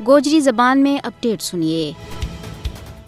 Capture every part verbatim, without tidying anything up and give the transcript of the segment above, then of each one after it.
گوجری زبان میں اپڈیٹ سنیے۔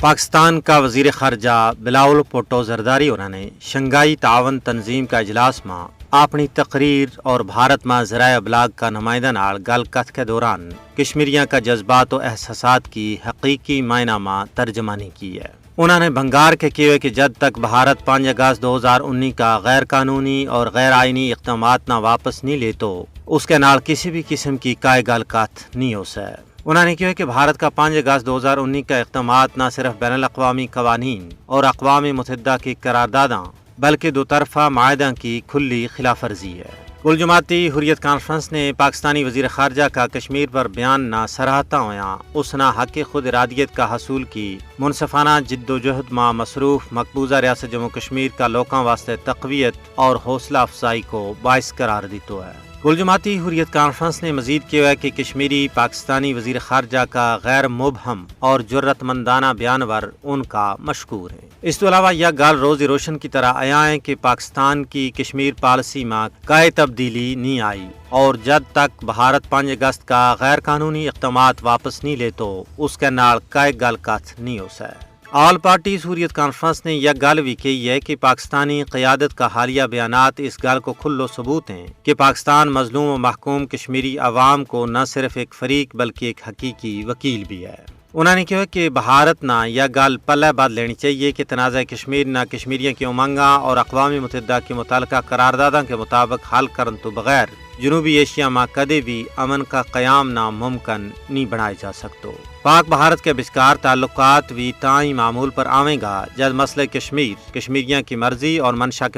پاکستان کا وزیر خارجہ بلاول پوٹو زرداری انہوں نے شنگھائی تعاون تنظیم کا اجلاس ما اپنی تقریر اور بھارت ما ذرائع ابلاغ کا نمائندہ نال گل کتھ کے دوران کشمیریاں کا جذبات و احساسات کی حقیقی معنی ما ترجمانی کی ہے۔ انہوں نے بھنگار کے کہیو ہے کہ جد تک بھارت پانچ اگست دو ہزار انی کا غیر قانونی اور غیر آئینی اقدامات نا واپس نہیں لیتو، اس کے نال کسی بھی قسم کی کائے گل کتھ نہیں ہو سکے۔ انہوں نے کہیو ہے کہ بھارت کا پانچ اگست دو ہزار انی کا اقدامات نہ صرف بین الاقوامی قوانین اور اقوام متحدہ کی قرارداداں بلکہ دو طرفہ معاہداں کی کھلی خلاف ورزی ہے۔ کل جماعتی حریت کانفرنس نے پاکستانی وزیر خارجہ کا کشمیر پر بیان نا سراہتا ہویا اس نا حق خود ارادیت کا حصول کی منصفانہ جدوجہد ما مصروف مقبوضہ ریاست جموں و کشمیر کا لوکاں واسطے تقویت اور حوصلہ افزائی کو باعث قرار دیتو ہے۔ کل جماعتی حریت کانفرنس نے مزید کہیو ہے کہ کشمیری پاکستانی وزیر خارجہ کا غیر مبہم اور جرات مندانہ بیانور ان کا مشکور ہیں۔ اس تو علاوہ یا گل روز روشن کی طرح آیا ہیں کہ پاکستان کی کشمیر پالیسی ما کائے تبدیلی نہیں آئی، اور جد تک بھارت پانچ اگست کا غیر قانونی اقدامات واپس نہیں لیتو اس کے نال کائے گل کتھ نہیں ہو سکے۔ آل پارٹیز حریت کانفرنس نے یا گل بھی کہی ہے کہ پاکستانی قیادت کا حالیہ بیانات اس گل کو کھلو ثبوت ہیں کہ پاکستان مظلوم و محکوم کشمیری عوام کو نہ صرف ایک فریق بلکہ ایک حقیقی وکیل بھی ہے۔ انہوں نے کہیو کہ بھارت نا یا گل پلے بد لینی چاہیے کہ تنازعہ کشمیر نا کشمیریاں کی امنگاں اور اقوام متحدہ کے متعلقہ قرارداداں کے مطابق حل کرن تو بغیر جنوبی ایشیا ما کدے بھی امن کا قیام نا ممکن نہیں بنائے جا سکتو۔ پاک بھارت کے بچکار تعلقات بھی تاں ہی معمول پر آویں گا جد مسئلہ کشمیر کشمیریاں کی مرضی اور منشا کے